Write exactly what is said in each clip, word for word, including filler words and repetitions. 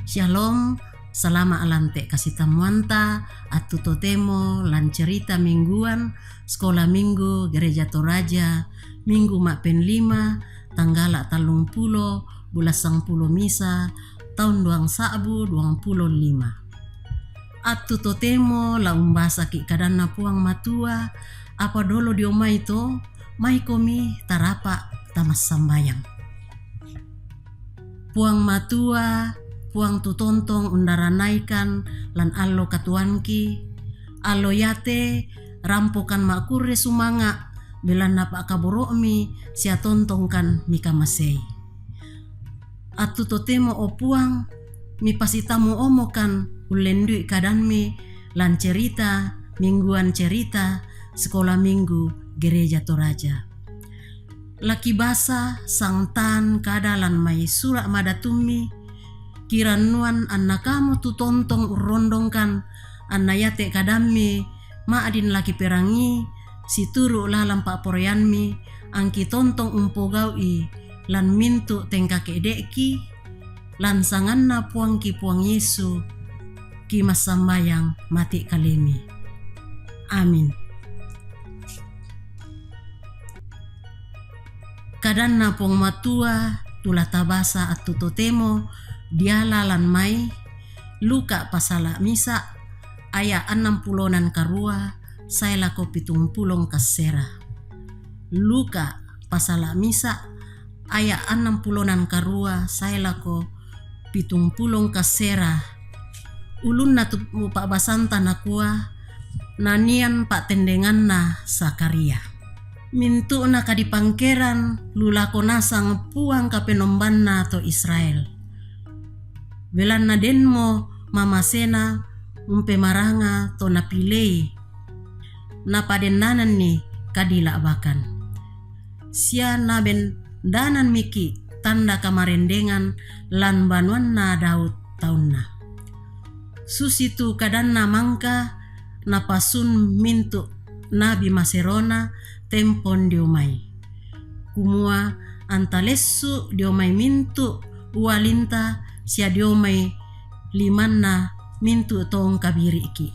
Shalom, salama' lante' kasitamuanta, attu totemo lan cerita mingguan Sekolah Minggu Gereja Toraja, Minggu ma'pen lima, tanggala' tallung pulo, bulan sangpulo misa, taun duang sa'bu duang pulo lima. Attu totemo la umbasaki' kadanNa Puang Matua, apa dolo dio mai to, maikomi tarapa' tamassambayang. Puang Matua, Puang tu tontong undaranaikan lan allo katuoanki, allo iate rampokan ma'kurre sumanga', belanna pa'kaboro'mi sia tontongkan mikamasei. Attu totemo, o Puang, mipasitamu omokan ullendui kadanmi lan cerita mingguan cerita Sekolah Minggu Gereja Toraja. Lakibasa sangtan kada lan mai sura' madatummi, kirannuan anna kamu tu tontong urrondongkan, anna iate kadammi ma'din lakiperangii, situru' lalan pa'poraiammi, angki tontong umpogau'i lan mintu' tengkake'de'ki, lan sanganNa Puangki Puang Yesu, kimassambayang mati' kalemi. Amin. KadanNa Puang Matua, tu la tabasa attu totemo, diala lan mai Luka pasala' misa', aya' annang pulonan karua, sae lako pitung pulo kassera. Luka pasala' misa', aya' annang pulonan karua, sae lako pitung pulo kassera. Ulunna tu pa'basanta nakua, nanian pa'tendenganna Zakharia. Mintu'na kadipangkeran lu lako nasang Puang Kapenombanna to Israel. Belanna denmo mamasena umpemaranga to napilei, napadendananni kadila'bakan. Sia nabendananmiki' tanda kamarendengan lan banuanna Daud taunna. Susitu kadanna mangka napasun mintu' nabi maserona tempon dio mai, kumua anta lessu' dio mai mintu' ualinta sia dio mai limanna mintu' tongkabiri'ki'.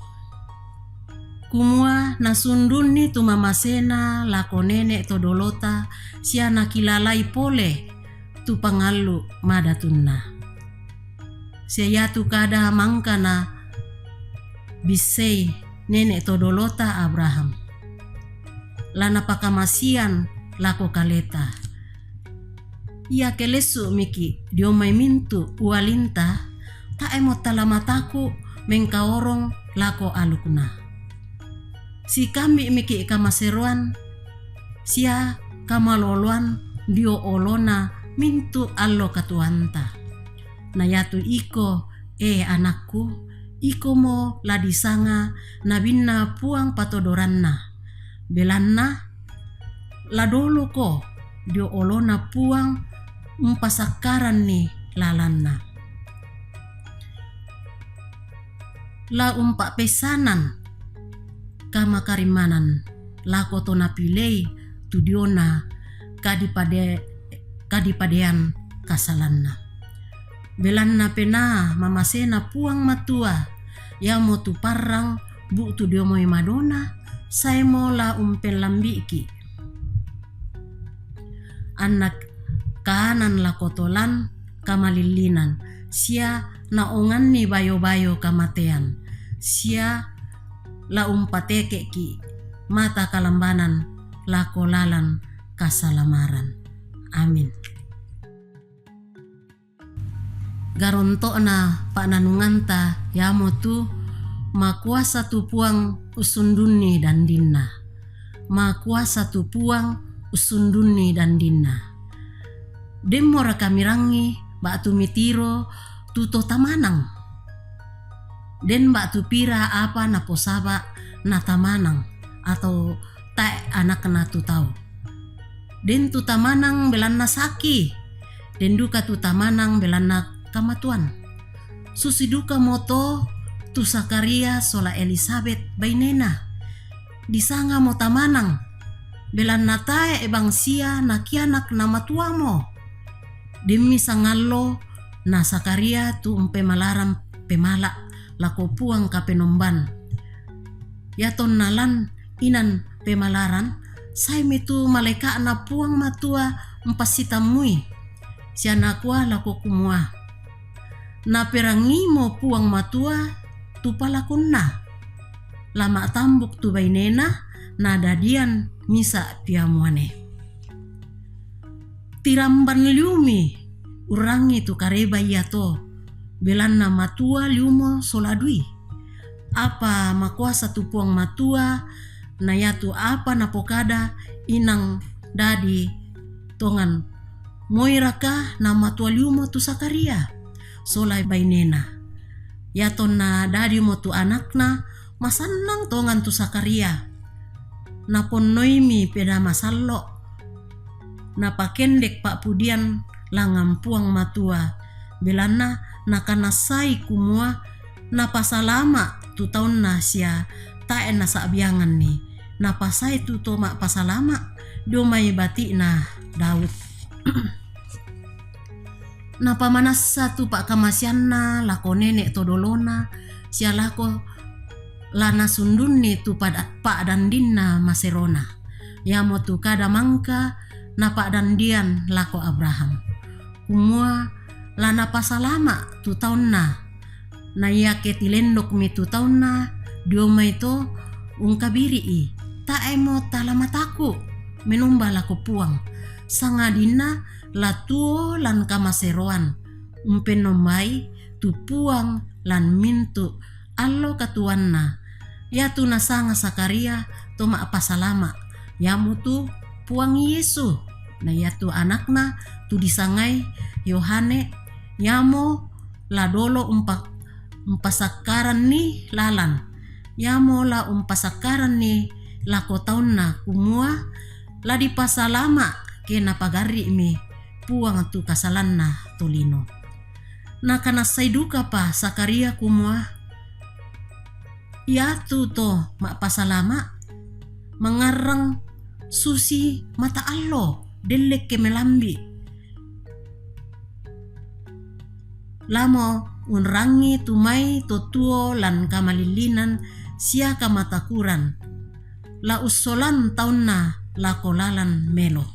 Kumua nasundunni tu mamasena lako nene' to dolota sia nakilalai pole tu pangallu' madatunna. Sia iatu kada mangka nabissei nene' to dolota Abraham, la napakamasian lako kaleta. Iake lessu'miki' dio mai mintu' ualinta, tae' mottala mataku' mengkaorong lako alukna. Sikambi'miki' kamaseroan sia kamaloloan dio olona mintu' allo katuoanta. Na iatu iko, e anakku, ikomo la disanga nabinna Puang patodoranna, belanna la doloko dio olona Puang umpasakkaranni lalanna. La umpa'peissanan kamakarimmanan lako to napilei tu diona kadipade-, kadipadean kasalanna. Belanna penaa mamasena Puang Matua, iamotu parrang bu'tu dio mai madona, saemo la umpellambi'ki'. Anna kaanan lako to lan kamalillinan, sia naonganni bayo-bayo kamatean, sia la umpateke'ki' mata kalambanan lako lalan kasalamaran. Amin. Garonto'na pa'nanunganta iamotu, makuasa tu Puang ussundunni dandinna. Makuasa tu Puang ussundunni dandinna. Denmoraka mirangi ba'tu mitiro tu to tamanang? Den ba'tu pira apa naposaba' natamanang atau tae' anakna tu tau. Den tu tamanang belanna saki, den duka tu tamanang belanna kamatuan. Susi dukamoto tu Zakharia sola Elisabet bainena. Disangamo tamanang, belanna tae' bangsia nakianak namatuamo. Demmi sangallo Na Sakaria tu umpemalaran pemala' lako Puang Kapenomban. Iatonna lan inan pemalaran, saemi tu malaeka'Na Puang Matua umpassitammui, sia nakua lako kumua, Naperangimo Puang Matua tu palakunna, la ma'tambuk tu bainena, nadadian misa' pia muane. Tiramban liumi urrangngi tu kareba iato, belanna matua liumo sola dui. Apa makuasa tu Puang Matua, na iatu apa napokada inang dadi tongan. Moiraka namatua liumo tu Sakaria sola bainena? Iatonna dadimo tu anakna, masannang tongan tu Sakaria. Naponnoimi peda masallo', napakendek pa'pudian langngan Puang Matua, belanna nakanassai kumua napasalama' tu taunna sia tae' nasa'bianganni, napasae tu to ma'pasalama' dio mai bati'na Daud. Napamanassa tu pa'kamaseanna lako nene' to dolona sia lako la nasundunni tu pada-, pa'dandinna maserona. Iamotu kada mangka napa'dandian lako Abraham, kumua la napasalama' tu taunna. Na iake tilendokmi tu taunna dio mai to ungkabiri'i, tae'mo tala mataku' menomba lako Puang, sangadinna la tuo lan kamaseroan, umpenombai tu Puang lan mintu' allo katuoanna. Iatu nasanga Sakaria to ma'pasalama', iamotu Puang Yesu. Na iatu anakna tu disangai Yohane, iamo la dolo umpa-, umpasakkaranni lalan, iamo la umpasakkaranni lako taunna, kumua la dipasalama' ke napagarri'mi Puang tu kasalanna tolino. Nakanassai dukapa Sakaria kumua, iatu to ma'pasalama' mangngarrang susi mata allo, dellekke melambi'. Lamo unrangi tu mai to tuo lan kamalillinan sia kamatakuran, la ussolan taunna lako lalan melo.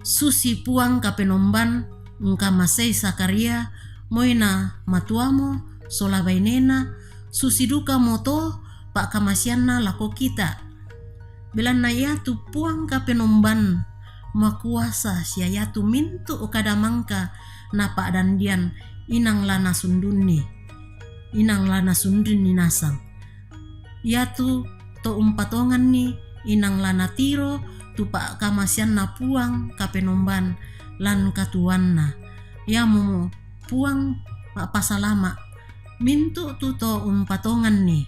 Susi Puang Kapenomban ungkamasei Sakaria, moi na matuamo sola bainena, susi dukamo to pa'kamaseanna lako kita. Belanna iatu Puang Kapenomban makuasa sia iatu mintu' kada mangka napa'dandian inang la nasundunni, inang la nasundunni nasang. Iatu to umpatonganni inang la natiro tu pa'kamaseanna Puang Kapenomban lan katuoanna. Iamomo Puang ma'pasalama', mintu' tu to umpatonganni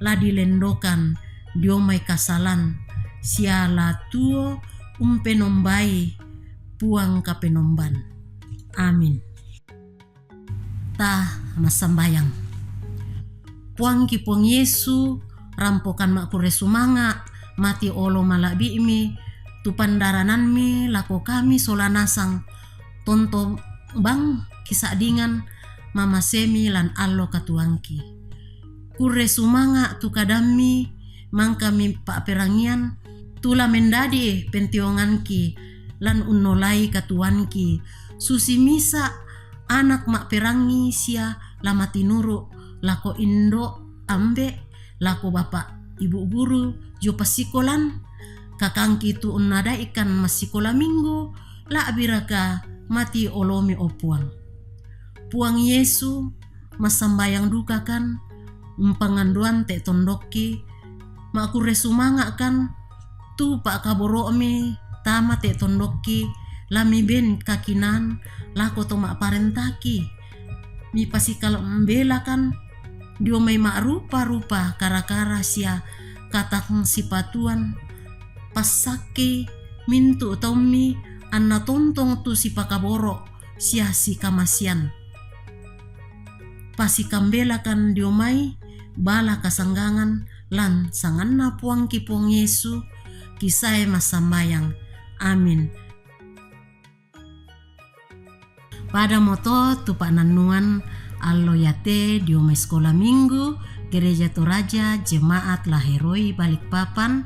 la dilendokan dio mai kasalan, sia la tuo umpenombai Puang Kapenomban. Amin. Ta massambayang. Puangki Puang Yesu, rampokan ma'kurre sumanga', mati olo mala'bi'mi, tu pandaranammi lako kami sola nasang, tonto bang kisa'dingan mamasemi lan allo katuoangki. Kurre sumanga' tu kadammi mangkami pa'perangian, tu la mendadi pentionganki lan unnolai katuoangki, susi misa' anak ma'perangi sia la matinuru' lako indo' ambe', lako bapa' ibu guru dio passikolan, kakangki tu unnada'ikan massikola minggu, la'biraka mati olomi, o Puang. Puang Yesu, massambayang dukakan, umpangandoan te tondokki, ma'kurre sumanga'kan, tu pa'kaboro'mi tama te tondokki, la miben kakinaan lako to ma'parentaki, mipasikambelakan dio mai ma'rupa-rupa kara-kara sia katang sipatuan, passakke mintu' taummi anna tontong tu sipakaboro' sia sikamasean. Pasikambelakan dio mai bala kasanggangan lan sanganna Puangki Puang Yesu, kisae massambayang. Amin. Pada moto tu pa'nannuan allo yate di Uma Sekolah Minggu Gereja Toraja Jemaat Laheroi Balikpapan,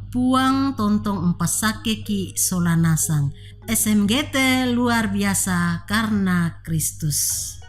Puang tontong mpassakeki sola nasang. S M G T luar biasa karena Kristus.